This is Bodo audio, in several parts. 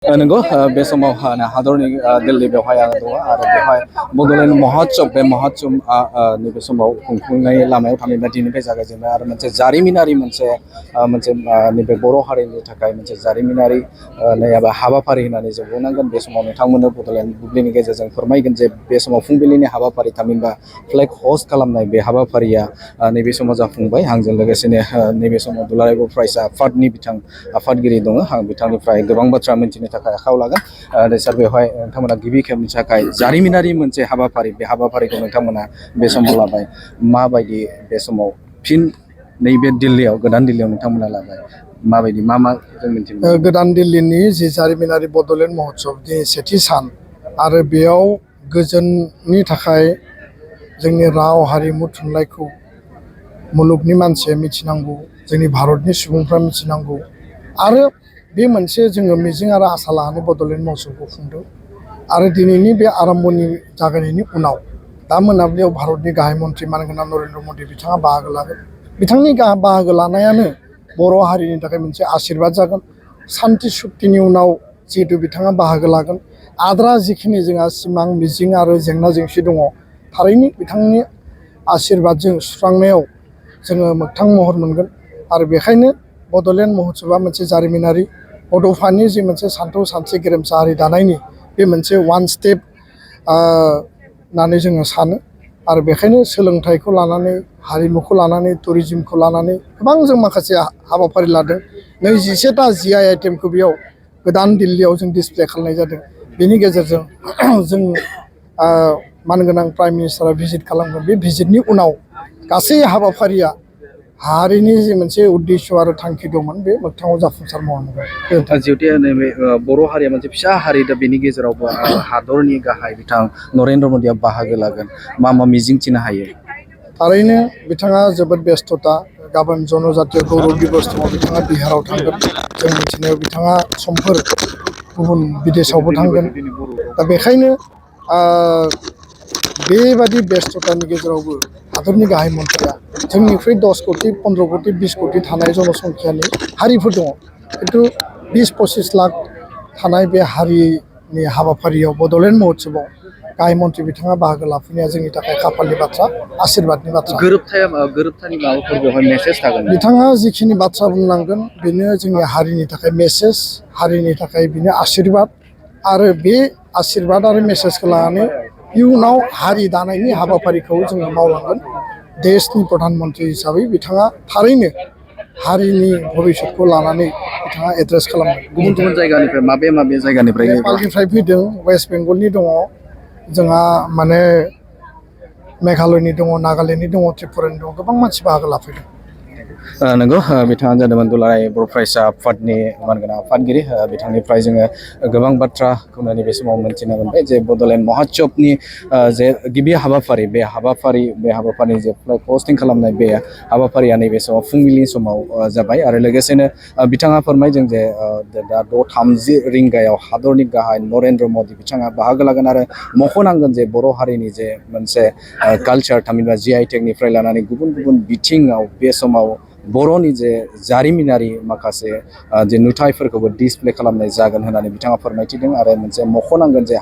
नंगौ बे समाव हादरनि दिल्ली बेवहाय आं दङ आरो बेवहाय बड'लेण्ड महोत्सव बे महोत्सव नैबे समाव खुंफुंनाय लामायाव थामहिनबा दिनैनिफ्राय जागायजेनबाय आरो मोनसे जारिमिनारि मोनसे नैबे बर' हारिनि थाखाय मोनसे जारिमिनारि नङाबा हाबाफारि होननानै जों बुंनांगोन। बे समाव नोंथांमोननो बड'लेण्ड बुब्लिनि गेजेरजों फोरमायगोन जे बे समाव फुंबिलिनि हाबाफारि थामहिनबा फ्लेग हस्ट खालामनाय बे हाबाफारिया नैबे समाव जाफुंबाय। आंजों लोगोसेनो नैबे समाव दुलाराय बर' फरायसा आफादनि आफादगिरि दङ। आं बिथांनिफ्राय गोबां बाथ्रा मिन्थिनो थाखाय आखायाव लागोन। सार बेवहाय नोंथांमोना गिबि खेबनि थाखाय जारिमिनारि मोनसे हाबाफारि बे हाबाफारिखौ नोंथांमोना बे समाव लाबाय। माबायदि बे समाव फिन नैबे दिल्लीयाव गोदान दिल्लीयाव नोंथांमोना लाबाय माबायदि मा जों मिन्थिनो गोदान दिल्लीनि जि जारिमिनारि बड'लेण्ड महोत्सवनि सेथि सान आरो बेयाव गोजोननि थाखाय जोंनि राव हारिमु थुनलाइखौ मुलुगनि मानसिया मिथिनांगौ, जोंनि भारतनि सुबुंफ्रा मिथिनांगौ आरो बे मोनसे जोङो मिजिं आरो आसा लानानै बड'लेण्ड महोत्सवखौ खुंदों। आरो दिनैनि बे आरम्भनि जागायनायनि उनाव दा मोनाबिलियाव भारतनि गाहाय मन्त्रि मानगोनां नरेन्द्र मदि बिथाङा बाहागो लागोन। बिथांनि बाहागो लानायानो बर' हारिनि थाखाय मोनसे आशीर्बाद जागोन। सान्ति सुक्तिनि उनाव जिहेतु बिथाङा बाहागो लागोन, आद्रा जिखिनि जोंहा सिमां मिजिं आरो जेंना जेंसि दङ, थारैनो बिथांनि आशीर्बादजों सुस्रांनायाव जोङो मोगथां महर मोनगोन। आरो बेखायनो बड'लेण्ड महोत्सवआ मोनसे जारिमिनारि बड'फानि जि मोनसे सान्थौ सानस्रि गेरेमसा हारि दानायनि बे मोनसे वान स्टेप होननानै जोङो सानो। आरो बेखायनो सोलोंथाइखौ लानानै, हारिमुखौ लानानै, टुरिजिमखौ लानानै गोबां जों माखासे हाबाफारि लादों। 27टा GI आइटेमखौ बेयाव गोदान दिल्लीयाव जों डिसप्ले खालामनाय जादों। बेनि गेजेरजों जों मानगोनां प्राइम मिनिस्टारा भिजिट खालामगोन। बे भिजिटनि उनाव गासै हाबाफारिया हारिनि जि मोनसे उद्देश्य आरो थांखि दंमोन बे मोगथाङाव जाफुंसार महर मोनगोन। जिहेतु नैबे बर' हारिया मोनसे फिसा हारि, दा बेनि गेजेरावबो हादरनि गाहाय बिथां नरेन्द्र मदिया बाहागो लागोन, मा मिजिंथिनो हायो? थारैनो बिथाङा जोबोद बेस्थ'ता। गाबोन जनजातीय गौरब दिबस दङ, बिथाङा बिहाराव थांगोन। जों मिथिनायाव बिथाङा समफोर गुबुन बिदेशावबो थांगोन। दा बेखायनो बेबादि बेस्थ'तानि गेजेरावबो हादरनि गाहाय मन्थ्रिया जोंनिख्रुइ 10 कोटि, 15 कोटि, 20 कोटि थानाय जनसंख्यानि हारिफोर दङ, खिन्थु 20-25 लाख थानाय बे हारिनि हाबाफारियाव बड'लेण्ड महोत्सवआव गाहाय मन्थ्रि बिथाङा बाहागो लाफैनाया जोंनि थाखाय खाफालनि बाथ्रा, आशीर्बादनि बाथ्रा। गोरोबथानि माबाफोर बेवहाय मेसेज थागोन? बिथाङा जिखिनि बाथ्रा बुंनांगोन बेनो जोंनि हारिनि थाखाय मेसेज, हारिनि थाखाय बेनो आशीर्बाद। आरो बे आशीर्बाद आरो मेसेजखौ लानानै इयुनाव हारि दानायनि हाबाफारिखौ जोङो मावलांगोन। देशनि प्रधान मन्त्रि हिसाबै बिथाङा थारैनो हारिनि भबिसतखौ लानानै बिथाङा एड्रेस खालामगोन। गुबुन जायगानिफ्राय माबे जायगानिफ्राय? नेपालनिफ्राय फैदों, वेस्ट बेंगलनि दङ, जोंहा माने मेघालयनि दङ, नागालेण्डनि दङ, त्रिपुरानि दङ, गोबां मानसि बाहागो लाफैदों। नंगौ, बिथाङा जादोंमोन दुलाराय बर' फरायसा आफादनि मानगोनां आफादगिरि। बिथांनिफ्राय जोङो गोबां बाथ्राखौ नैबे समाव मिन्थिनो मोनबाय जे बड'लेण्ड महोत्सवनि जे गिबि हाबाफारि, बे हाबाफारिनि जे फ्लेग हस्टिं खालामनाय बे हाबाफारिया नैबे समाव फुंबिलिनि समाव जाबाय। आरो लोगोसेनो बिथाङा फोरमायदों जे दा 6:30 रिंगायाव हादरनि गाहाय नरेन्द्र मदि बिथाङा बाहागो लागोन। आरो मख'नांगोन जे बर' हारिनि जे मोनसे कालचार थामहिनबा GI टेगनिफ्राय लानानै गुबुन गुबुन बिथिङाव बे समाव बर'नि जे जारिमिनारि माखासे जे नुथायफोरखौबो डिसप्ले खालामनाय जागोन होननानै बिथाङा फोरमायथिदों। आरो मोनसे मख'नांगोन जे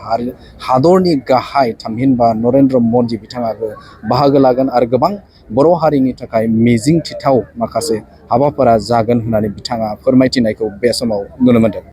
हादरनि गाहाय थामहिनबा नरेन्द्र मदि बिथाङाबो बाहागो लागोन आरो गोबां बर' हारिनि थाखाय मिजिंथिथाव माखासे हाबाफोरा जागोन होननानै बिथाङा फोरमायथिनायखौ बे समाव नुनो मोनदों।